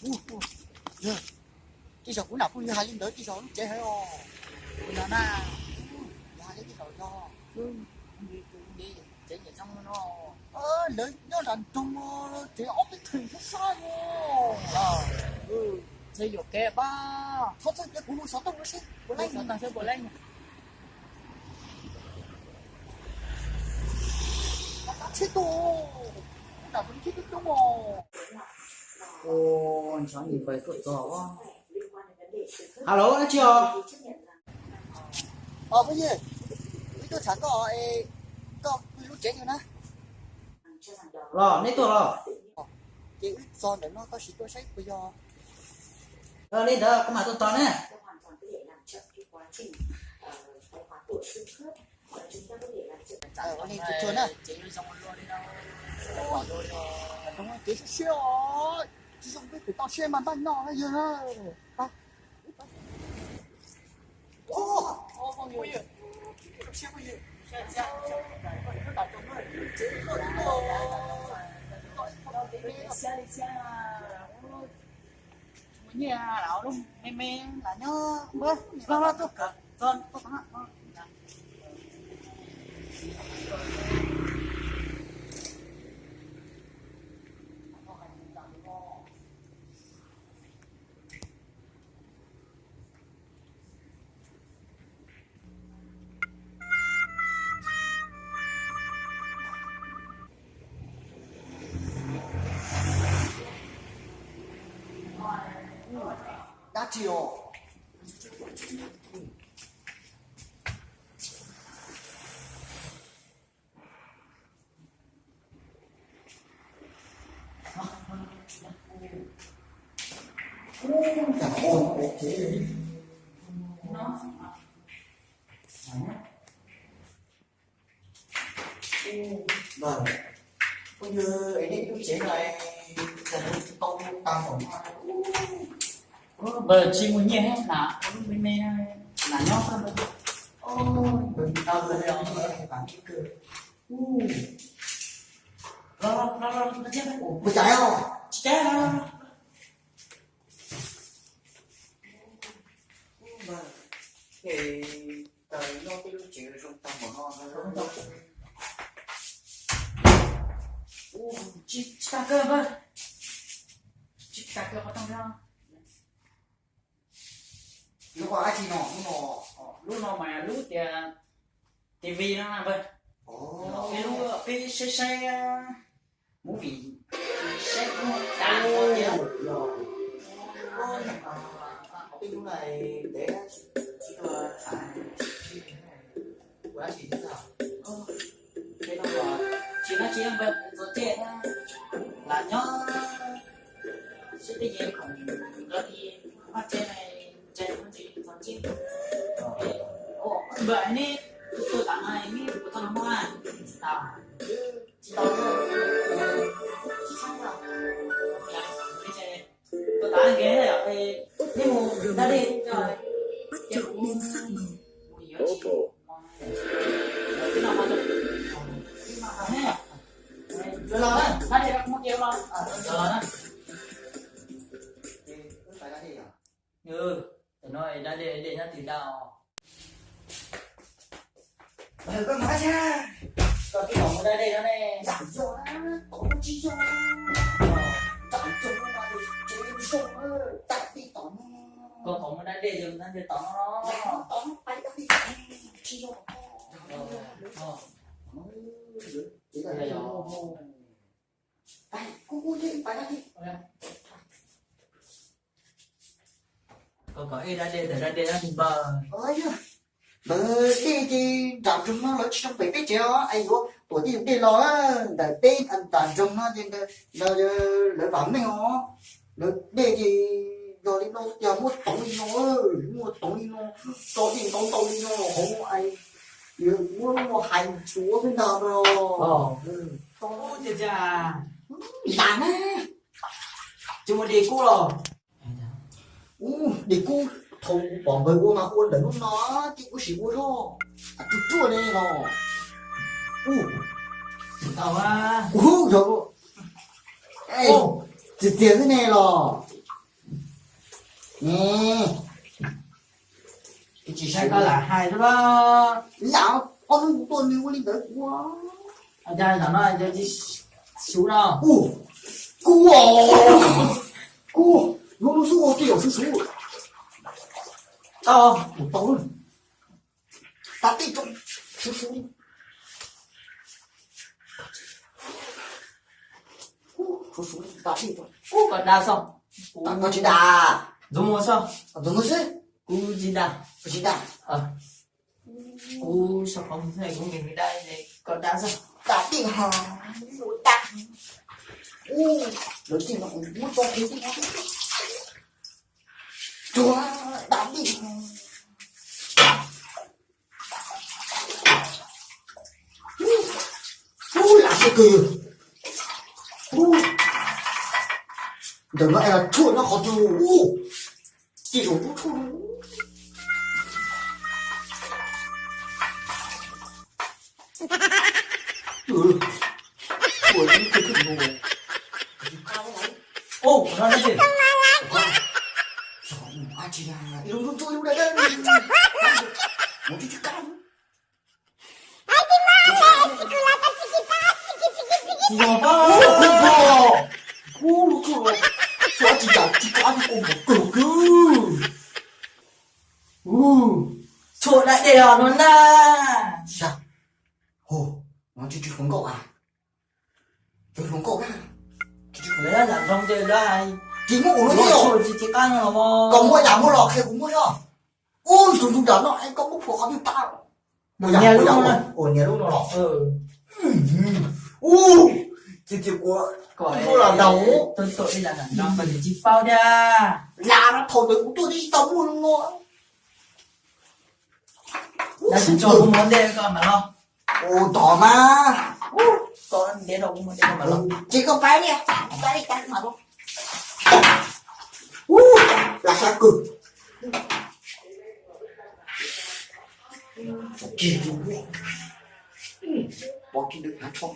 Ub, ub, yog, tej zaum kuv nam phooj ywg hais li ntawd, tej zaum lub tsev hais os. Kuv yog na, yog hais li tej zaum yog, ub, li tus li tsev niam zoo no, lawv nyob nram nroog no, tsev ob peb thwm sab sab no. Txhia yuam kev pab, thov txhawb kev kuv mus xov tooj no seb puas laib ntag, seb puas laib ntag. Tab tsheb tuaj, tab tsheb tuaj coob coob os. Ua, ntshav nqis pais tuaj txog. Hello, dab tsi os? Os, phooj ywg, wb tuaj txham koj es koj pw lub tsev twg na? Los neb tuaj los? Ces wb txog ntawm no tau sim tuaj saib puas yog. Li ntawd koj mam tuaj tos na. Ua li tsuag tsuag na. Ces siab siab os, tsis zoo peb pem toj siab mas npaj noj na yog. Mus nyiaj lam lub me me lam nyob npawg, tuaj kawm txog tuaj. Dab tsi os? Phooj ywg, es nej lub tsev no cas tau tag npaum no? Npawg, tsis muaj nyiaj thiab, lam ua lub me me lam nyob xwb. Npawg, tsis tau li os, vam thiab kawg. Los los los, tsis cav os, tsis cav os. Npawg, es cas nyob peb lub tsev zoo tag npaum no? Tsis tag kawg npawg, tsis tag kawg qhov rooj no. Lub dab tsi no, lub no? Lub no mas lub tias T V no npawg. Peb lub, peb saib saib movie, saib ub tas tias peb lub no ntev, tsis ua dab tsi thiab. Peb no tsis dab tsi npawg, txog caij lam nyob sib teb yev khoom, lawv ib vaj tsev, tsev ntxim txog caij. Npawg, neb tuaj tuaj tas no neb puas tau noj hmo? Tsis tau. Tsis tau. Tuaj tas nkees, neb mus da dej. Los na, da dej, da dej. Tam no da dej, dej nyob twg da os? Koj mas, koj tib tom mus da dej no ne. Tsis yog, tsis yog, tsis yog, tib tom, koj thaum mus da dej yog da dej tom no, tom no pais da dej, tsis yog. Koj kom ib da dej, da dej npawg. Ntawd dej ces nram nroog no lawv tsis tau pem peb tsev os, es yuav tuam tej dej los ntawm peb nram nroog no ces ntawd lawv vam meej os. Lawv dej ces yog li no tias muaj toov li no, muaj toov li no, tso dej ntau ntau li no hauv, es muab lub no hais tsuav peb ntag no. Lam na, tsis muaj dej kub los? Ub, dej kub thaum pom npawg ua mas ua ntawm lub no, ces kuv sim ua zog, ruaj ruaj ne los. Ub, tsis tau, ub, yog, txias txias xwb ne los. Tsis saib koj lam hais xwb los. Lam ob hnub kuv tuaj nws ua li ntawd kuv. Ua cas zaum no tsis suv no. Kuv, kuv, kuv, lub lub xub ua tij laum xub xub. Tau, kuv tau. Tau tij tau, xub xub. Xub xub tau tij tau. Ub, koj dag xwb. Koj tsis dag. Ntxuav muag xwb. Ntxuav muag xwb. Kuv tsis dag. Kuv tsis dag. Kuv sau qhov muag xwb, kuv nkees dag, koj dag xwb. Tau tij ho, dag. Ub, lawv tij no muab tso kiag tij no. Tsuag, tau tij ho. Ub, lam siab kawg. Ub, ntawm no es tshuaj nyob qhov twg ub. Tij laum ub tshuaj. Ub, lub tshuaj no, tshuaj tsis yam tsis kab li, kua muag kawg kawg. Tshuaj dab dej os no na. Ho, no tsis tsis hluas nkauj a, tsis hluas nkauj na, tsis tsis hluas nkauj na, zoo ces lawv hais tsis muaj ua luaj thiab. Tshuaj tsis tsis kab no los koj muaj yam muaj los qhia kuv muaj yog. Ub, tus ntxub dam no es koj muab phua qhov twg tau? Nias lub no los. Ub, tsis tsis kua, koj lam ntaus. Tsis paub thiab. Lam no thaum ntawd kuv tuaj tsis tau muaj no. Tso kuv muab dej koj mam los. Ua tod mas. Koj ntiav rau kuv muab dej koj mam los. Ces koj pab li, pab li tas mam los. Ub, lam sab kawg. Kiag, pov kiag ntawd hnav tsho.